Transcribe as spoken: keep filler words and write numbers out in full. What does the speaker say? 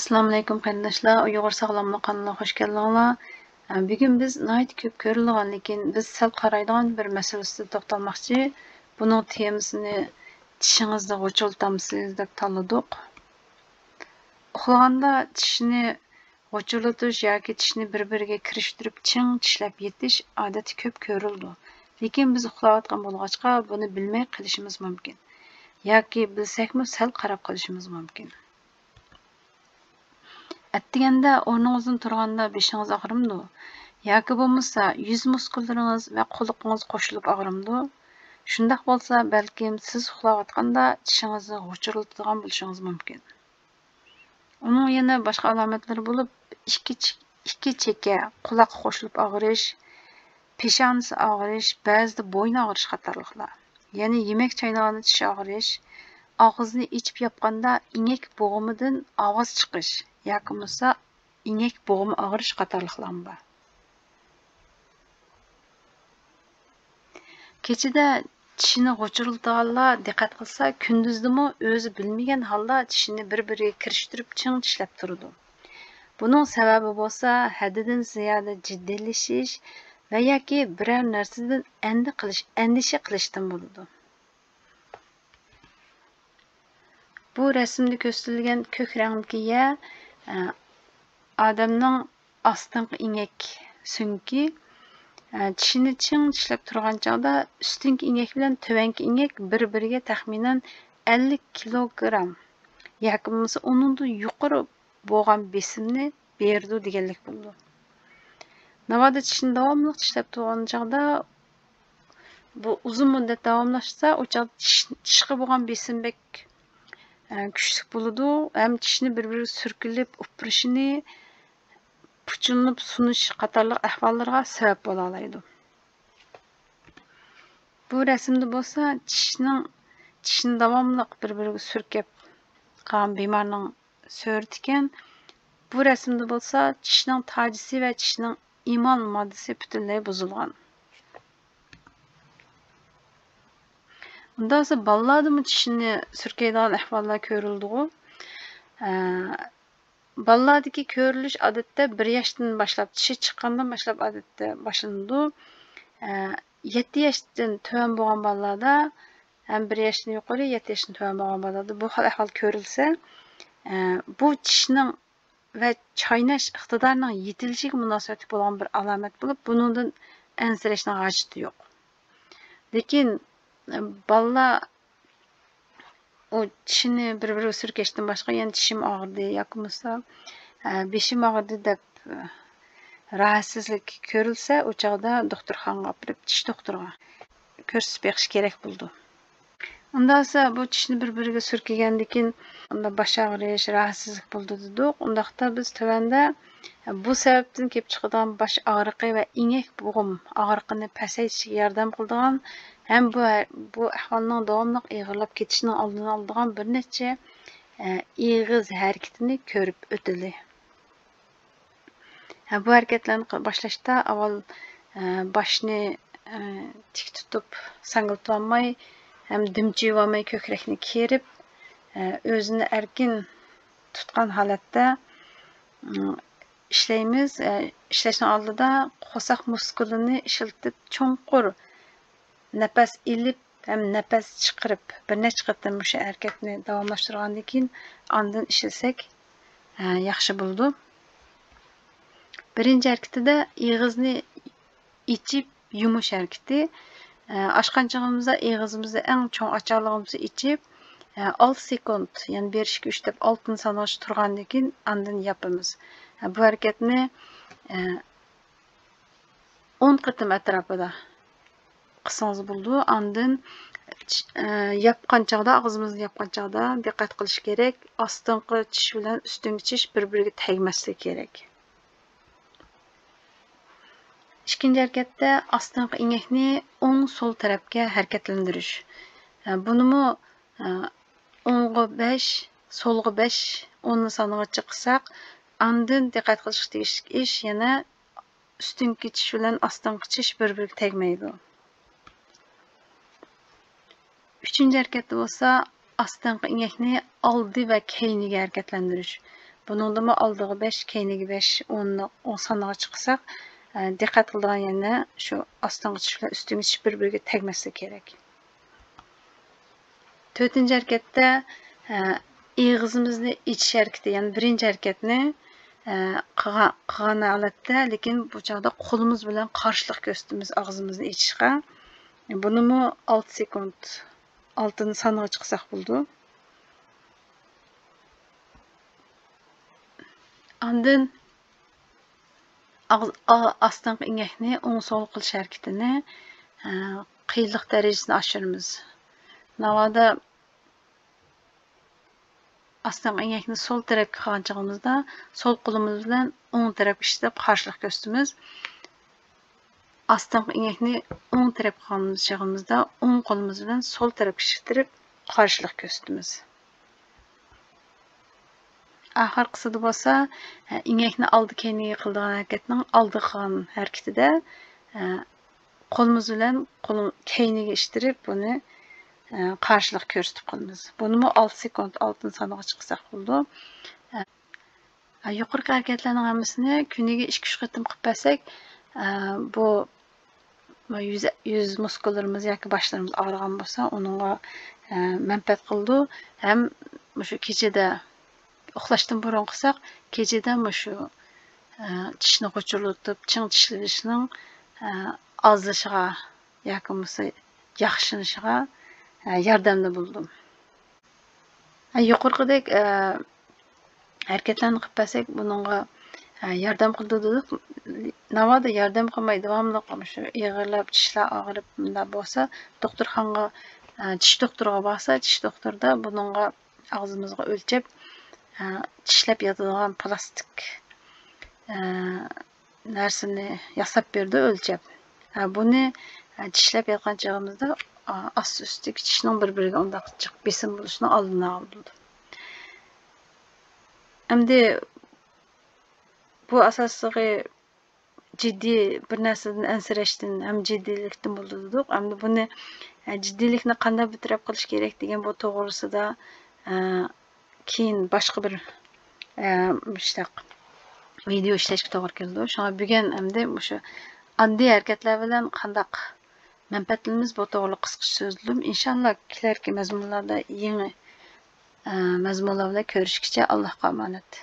ئەسسالامۇئەلەيكۇم قېرىنداشلار، ئۇيغۇر ساغلاملىق قانىلىغا خۇش كەلدىڭلار. ئە، بۈگۈن بىز ناھايىتى كۆپ كۆرۈلىدىغان، لېكىن بىز سەل قارايدىغان بىر مەسىلە ئۈستىدە توختالماقچى. بۇنىڭ تېمىسىنى «چىشىڭىزنى غۇچۇلدىتامسىز؟» دەپ تاللىدۇق. ئۇخلىغاندا چىشنى غۇچۇلدىتىش ياكى چىشنى بىر-بىرىگە كىرىشتۈرۈپ چىڭ چىشلەپ يېتىش ئادەتتە كۆپ كۆرۈلىدۇ. لېكىن بىز ئۇخلاۋاتقان بولغاچقا، بۇنى بىلمەي قېلىشىمىز مۇمكىن. ياكى بىلسەكمۇ سەل قاراپ قېلىشىمىز مۇمكىن. ئەتىگەندە ئورنىڭىزدىن تۇرغاندا بېشىڭىز ئاغرىمدۇ؟ ياكى بولمىسا يۈز مۇسكۇللىرىڭىز ۋە قۇلىقىڭىز قوشۇلۇپ ئاغرىمدۇ؟ شۇنداق بولسا، بەلكىم سىز ئۇخلاۋاتقاندا چىشىڭىزنى غۇچۇرلىتىدىغان بولۇشىڭىز مۇمكىن. ئۇنىڭ يەنە باشقا ئالامەتلىرى بولۇپ، ئىككى چېك-، ئىككى چېكە، قۇلاققا قوشۇلۇپ ئاغرىش، پېشانىسى ئاغرىش، بەزىدە بوينى ئاغرىش قاتارلىقلار. يەنە يېمەك چاينىغاندا چىش ئاغرىش، ئاغزىنى ئېچىپ ياپقاندا ئىنەك بوغۇمىدىن ئاۋاز چىقىش ياكى بولمىسا ئىنەك بوغۇمى ئاغرىش قاتارلىقلارمۇ بار. كېچىدە چىشىنى غۇچۇرلىتىدىغانلار دىققەت قىلسا، كۈندۈزدىمۇ ئۆزى بىلمىگەن ھالدا چىشىنى بىر-بىرىگە كىرىشتۈرۈپ چىڭ چىشلەپ تۇرىدۇ. بۇنىڭ سەۋەبى بولسا ھەددىدىن زىيادە جىددىيلىشىش ۋە ياكى بىرەر نەرسىدىن ئەندە قىلىش، ئەندىشە قىلىشتىن بولىدۇ. بۇ رەسىمدە كۆرسىتىلگەن كۆك رەڭدىكى يەر، ئە، ئادەمنىڭ ئاستىنقى ئىنەك سۆڭىكى. ئە، چىشىنى چىڭ چىشلەپ تۇرغان چاغدا ئۈستۈنكى ئىنەك بىلەن تۆۋەنكى ئىنەك بىر-بىرىگە تەخمىنەن ئەللىك كىلوگرام ياكى بولمىسا ئۇنىڭدىن يۇقىرى بولغان بېسىمنى بېرىدۇ دېگەنلىك بولىدۇ. ناۋادا چىشنى داۋاملىق چىشلەپ تۇرغان چاغدا، بۇ ئۇزۇن مۇددەت داۋاملاشسا، ئۇ چاغدا چىش-، چىشقا بولغان بېسىم بەك، ئە، كۈچلۈك بولىدۇ ھەم چىشنى بىر-بىرىگە سۈركىلىپ، ئۇپرىشىنى، پۇچۇلىنىپ سۇنۇش قاتارلىق ئەھۋاللىرىغا سەۋەب بولالايدۇ. بۇ رەسىمدە بولسا چىشنىڭ، چىشنى داۋاملىق بىر-بىرىگە سۈركەپ قالغان بىمارنىڭ سۈرىتى ئىكەن. بۇ رەسىمدە بولسا چىشنىڭ تاجىسى ۋە چىشنىڭ ئېمال ماددىسى پۈتۈنلەي بۇزۇلغان. ئۇنداق بولسا بالىلاردىمۇ چىشنى سۈركەيدىغان ئەھۋاللار كۆرۈلىدىغۇ. ئە، بالىلاردىكى كۆرۈلۈش ئادەتتە بىر ياشتىن باشلاپ، چىشى چىققاندىن باشلاپ ئادەتتە باشلىنىدۇ. ئە، يەتتە ياشتىن تۆۋەن بولغان بالىلاردا ھەم بىر ياشتىن يۇقىرى، يەتتە ياشتىن تۆۋەن بولغان بالىلاردا بۇ خىل ئەھۋال كۆرۈلسە، ئە، بۇ چىشنىڭ ۋە چايناش ئىقتىدارىنىڭ يېتىلىشىگە مۇناسىۋەتلىك بولغان بىر ئالامەت بولۇپ، بۇنىڭدىن ئەنسىرەشنىڭ ھاجىتى يوق. لېكىن، ئە، بالىلار ئۇ چىشىنى بىر-بىرىگە سۈركەشتىن باشقا يەنە چىشىم ئاغرىدى ياكى بولمىسا، ئە، بېشىم ئاغرىدى دەپ، ئە، راھەتسىزلىك كۆرۈلسە، ئۇ چاغدا دوختۇرخانىغا ئاپىرىپ، چىش دوختۇرىغا كۆرسىتىپ بېقىش كېرەك بولىدۇ. ئۇنداق بولسا، بۇ چىشنى بىر-بىرىگە سۈركىگەندىن كېيىن، ئۇندا باش ئاغرىش، راھەتسىزلىك بولىدۇ دېدۇق. ئۇنداقتا بىز تۆۋەندە بۇ سەۋەبتىن كېلىپ چىقىدىغان باش ئاغرىقى ۋە ئىنەك بوغۇم ئاغرىقىنى پەسەيتىشىگە ياردەم قىلىدىغان ھەم بۇ، بۇ ئەھۋالنىڭ داۋاملىق ئېغىرلاپ كېتىشىنىڭ ئالدىنى ئالىدىغان بىر نەچچە، ئە، ئېغىز ھەرىكىتىنى كۆرۈپ ئۆتىلى. ھە، بۇ ھەرىكەتلەرنى قىل-، باشلاشتا ئاۋۋال، ئە، باشنى، ئە، تىك تۇتۇپ ساڭگىلىتىۋالماي ھەم دۈمچىيىۋالماي كۆكرەكنى كېرىپ، ئە، ئۆزىنى ئەركىن تۇتقان ھالەتتە، ئىم، ئىشلەيمىز. ئە، ئىشلەشنىڭ ئالدىدا قورساق مۇسكۇلىنى ئىشلىتىپ چوڭقۇر نەپەس ئېلىپ ھەم نەپەس چىقىرىپ بىر نەچچە قېتىم مۇشۇ ھەرىكەتنى داۋاملاشتۇرغاندىن كېيىن ئاندىن ئىشلىسەك، ئە، ياخشى بولىدۇ. بىرىنچى ھەرىكىتىدە ئېغىزنى ئېچىپ يۇمۇش ھەرىكىتى. ئە، ئاچقان چېغىمىزدا ئېغىزىمىزنى ئەڭ چوڭ ئاچالىغىمىزنى ئېچىپ، ئە، ئالتە سېكۇنت، يەنى بىر، ئىككى، ئۈچ دەپ ئالتىنچى سانىغىچە تۇرغاندىن كېيىن ئاندىن ياپىمىز. ئە، بۇ ھەرىكەتنى، ئە، ئون قېتىم ئەتراپىدا قىلسىڭىز بولىدۇ. ئاندىن، ئە، ياپقان چاغدا، ئاغزىمىزنى ياپقان چاغدا دىققەت قىلىش كېرەك. ئاستىنقى چىش بىلەن ئۈستۈنكى چىش بىر-بىرىگە تەگمەسلىكى كېرەك. ئىككىنچى ھەرىكەتتە ئاستىنقى ئىنەكنى ئوڭ سول تەرەپكە ھەرىكەتلەندۈرۈش. ئە، بۇنىمۇ، ئە، ئوڭغا بەش، سولغا بەش، ئون سانىغىچە قىلساق، ئاندىن دىققەت قىلىشقا تېگىشلىك ئىش يەنە ئۈستۈنكى چىش بىلەن ئاستىنقى چىش بىر-بىرىگە تەگمەيدۇ. ئۈچىنچى ھەرىكەتتە بولسا ئاستىنقى ئىنەكنى ئالدى ۋە كەينىگە ھەرىكەتلەندۈرۈش. بۇنىڭدىمۇ ئالدىغا بەش، كەينىگە بەش، ئون، ئون سانىغا چىقساق، ئە، دىققەت قىلىدىغان يەنە شۇ ئاستىنقى چىش بىلەن ئۈستۈنكى چىش بىر-بىرىگە تەگمەسلىكى كېرەك. تۆتىنچى ھەرىكەتتە، ئە، ئېغىزىمىزنى ئېچىش ھەرىكىتى، يەنى بىرىنچى ھەرىكەتنى، ئە، قىلغا-، قىلغان ھالەتتە، لېكىن بۇ چاغدا قولىمىز بىلەن قارشىلىق كۆرسىتىمىز ئاغزىمىزنى ئېچىشقا. بۇنىمۇ ئالتە سېكۇنت، ئالتىنى سانىغا چىقساق بولىدۇ. ئاندىن ئاغز-، ئا-، ئاستىنقى ئېڭەكنى ئوڭ سول قىلىش ھەرىكىتىنى، ئە، قىيىنلىق دەرىجىسىنى ئاشۇرىمىز. ناۋادا ئاستىنقى ئېڭەكنى سول تەرەپكە قىلغان چېغىمىزدا، سول قولىمىز بىلەن ئوڭ تەرەپكە ئىشلەپ قارشىلىق كۆرسىتىمىز. ئاستىنقى ئېڭەكنى ئوڭ تەرەپكە قىلغان چېغىمىزدا، ئوڭ قولىمىز بىلەن سول تەرەپكە ئىشلىتىپ قارشىلىق كۆرسىتىمىز. ئاخىرقىسىدا بولسا، ئە، ئېڭەكنى ئالدى كەينىگە قىلىدىغان ھەرىكەتنىڭ ئالدى قىلغان ھەرىكىتىدە، ئە، قولىمىز بىلەن قولۇم كەينىگە ئىشتىرىپ، بۇنى، ئە، قارشىلىق كۆرسىتىپ قىلىمىز. بۇنىمۇ ئالتە سېكۇنت، ئالتىنچى سانىغا چىقساق بولىدۇ. ئە، يۇقىرىقى ھەرىكەتلەرنىڭ ھەممىسىنى كۈنىگە ئىككى-ئۈچ قېتىم قىلىپ بەرسەك، ئە، بۇ يۈز، يۈز مۇسكۇللىرىمىز ياكى باشلىرىمىز ئاغرىغان بولسا، ئۇنىڭغا، ئە، مەنپەئەت قىلىدۇ. ھەم مۇشۇ كېچىدە ئۇخلاشتىن بۇرۇن قىلساق، كېچىدە مۇشۇ، ئە، چىشنى غۇچۇرلىتىپ، چىڭ چىشلىۋېلىشنىڭ، ئە، ئازلىشىغا ياكى بولمىسا ياخشىلىنىشىغا، ئە، ياردەمدە بولىدۇ. ھە، يۇقىرىقىدەك، ئە، ھەرىكەتلەرنى قىلىپ بەرسەك، بۇنىڭغا، ئە، ياردەم قىلىدۇ دېدۇق. ناۋادا ياردەم قىلماي، داۋاملىق مۇشۇ ئېغىرلاپ، چىشلار ئاغرىپ، مۇنداق بولسا، دوختۇرخانىغا، ئە، چىش دوختۇرىغا بارسا، چىش دوختۇرىدا بۇنىڭغا ئاغزىمىزغا ئۆلچەپ، ئە، چىشلەپ ياتىدىغان پىلاستىك، ئە، نەرسىنى ياساپ بېرىدۇ ئۆلچەپ. ھە، بۇنى، ھە، چىشلەپ ياتقان چېغىمىزدا، ئا-، ئاستى ئۈستىدىكى چىشنىڭ بىر-بىرىگە ئۇنداق جىق بېسىم بولۇشىنىڭ ئالدىنى ئالىدۇ. ئەمدى بۇ ئاساسلىقى جىددىي بىر نەرسىدىن ئەنسىرەشتىن ھەم جىددىيلىكتىن بولىدۇ دېدۇق. ئەمدى بۇنى، ھە، جىددىيلىكنى قانداق بىر تەرەپ قىلىش كېرەك دېگەن بۇ توغرىسىدا، ھە، كېيىن باشقا بىر، ئە، مۇشۇنداق ۋىدېئو ئىشلەشكە توغرا كېلىدۇ. شۇڭا بۈگۈن ئەمدى مۇشۇ ئاددىي ھەرىكەتلەر بىلەن قانداق مەنپەئەتلىنىمىز، بۇ توغرىلىق قىسقىچە سۆزلىدىم. ئىنشاللا كېلەركى مەزمۇنلاردا يېڭى، ئە، مەزمۇنلار بىلەن كۆرۈشكىچە ئاللاھقا ئامانەت.